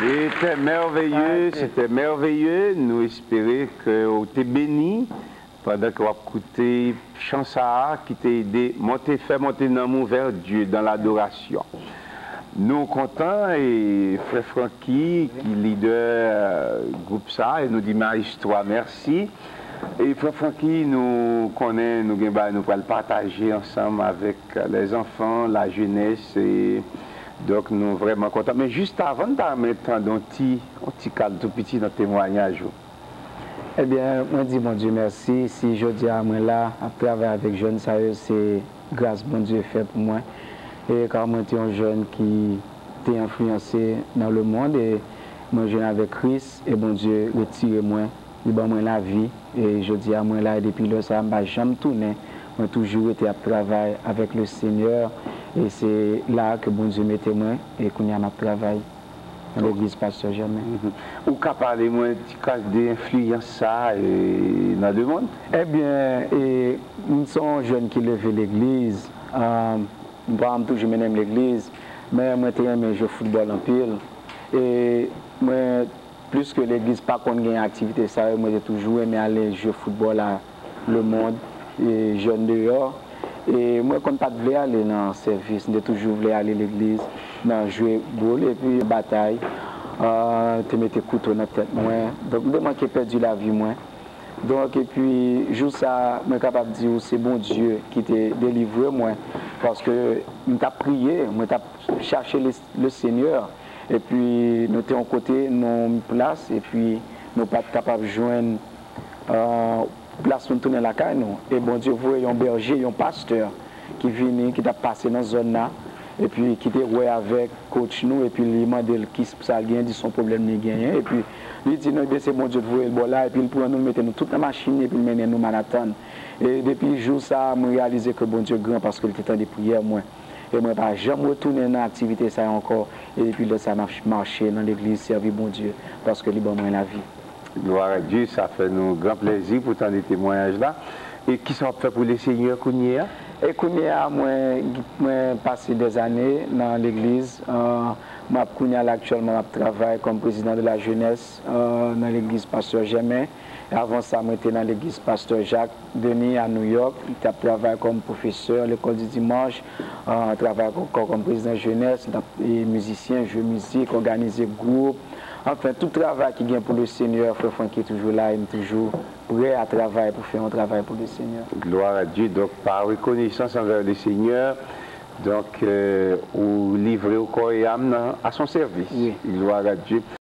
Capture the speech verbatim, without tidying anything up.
C'était merveilleux, c'était merveilleux. Nou espere ke w te beni pandan ke w ap koute chan sa a ki te ede monte, fè monte nanm ou vers Dieu dans l'adoration. Nou kontan, e frè Francky ki lidè, euh, gwoup sa, e nou di maestro a mèsi. E frè Francky, nou konnen nou gen bagay nou pral pataje ansanm avèk les enfants, la jeunesse, e donk nou vrèman kontan. Men jis avan, n ta renmen tande yon ti, yon ti kal tou piti nan temwayaj ou. Ebyen, mwen di Bondye mèsi. Si jodi a mwen la ap travay avèk jèn sa yo, se gras Bondye fè pou mwen. E ka mwen te yon jèn ki te enfliyanse nan lemonn, e mwen jwenn avèk Kris, e Bondye retire mwen, li ban mwen lavi. E jodi a mwen la, e depi lè sa a, m pa janm tounen. Mwen toujou rete ap travay avèk le Senyè, e se la ke Bondye mete mwen, e kounye a m ap travay nan legliz Pastè Jèmen. Mhm. Ou ka pale mwen ti kras de enfliyans sa a, e, nan lemonn? Ebyen, e, m se yon jèn ki leve legliz. Ah, m pa m toujou mennen m legliz, men mwen te renmen jwe foutbòl anpil. E mwen, plis ke legliz pa konn gen aktivite sa yo, mwen te toujou renmen ale jwe foutbòl a lemonn, e jèn deyò. E mwen konn pa t vle ale nan sèvis, m te toujou vle ale legliz, nan jwe boul epi batay, ah, te mete kouto nan tèt mwen. Donk, m te manke pèdi lavi mwen. Donk, epi, jou sa a, mwen kapab di w se Bondye ki te delivre mwen, paske m t ap priye, mwen t ap chache le, le Senyè, epi nou te yon kote, nou yon plas, epi nou pa t kapab jwenn, ah, plas pou n tounen lakay nou. E Bondye voye yon bèje, yon pastè ki vini, ki t ap pase nan zòn nan, epi ki te wè avèk coach nou, epi li mande l ki sa l genyen, di se yon pwoblèm li genyen, epi li di nou, ebyen, se Bondye t voye l bò la, epi l pran nou, l mete nou tout nan machin, epi l mennen nou Manhattan. E depi jou sa a, mwen reyalize ke Bondye gran paske l te tande priyè mwen. E mwen pa janm retounen nan aktivite sa yo ankò. E depi lè sa a, m ap mache nan legliz, sèvi Bondye, paske li ban mwen lavi. Gloire à Dieu, sa fè nou gran plezi pou tande temwayaj la. E kisa w ap fè pou le Senyè kounye a? E kounye a, mwen, mwen pase dèzane nan legliz. Ah, m ap, kounye a la, aktyèlman, m ap travay kòm prezidan de la jeunesse, ah, nan legliz Pastè Jèmen. E avan sa, mwen te nan legliz Pastè Jak Denis a New York. M t ap travay kòm pwofesè lekòl di dimanch, ah, travay ankò kòm prezidan jenès, m t ap, e, mizisyen, jwe mizik, òganize gwoup. Anfen, tout travay ki gen pou le Senyè, frè Francky toujou la, e m toujou prè a travay pou fè yon travay pou le Senyè. Gloire à Dieu. Donk, pa rekonesans anvè le Senyè, donk, euh, ou livre w kò e am nan à son service. Wi. Gloire à Dieu.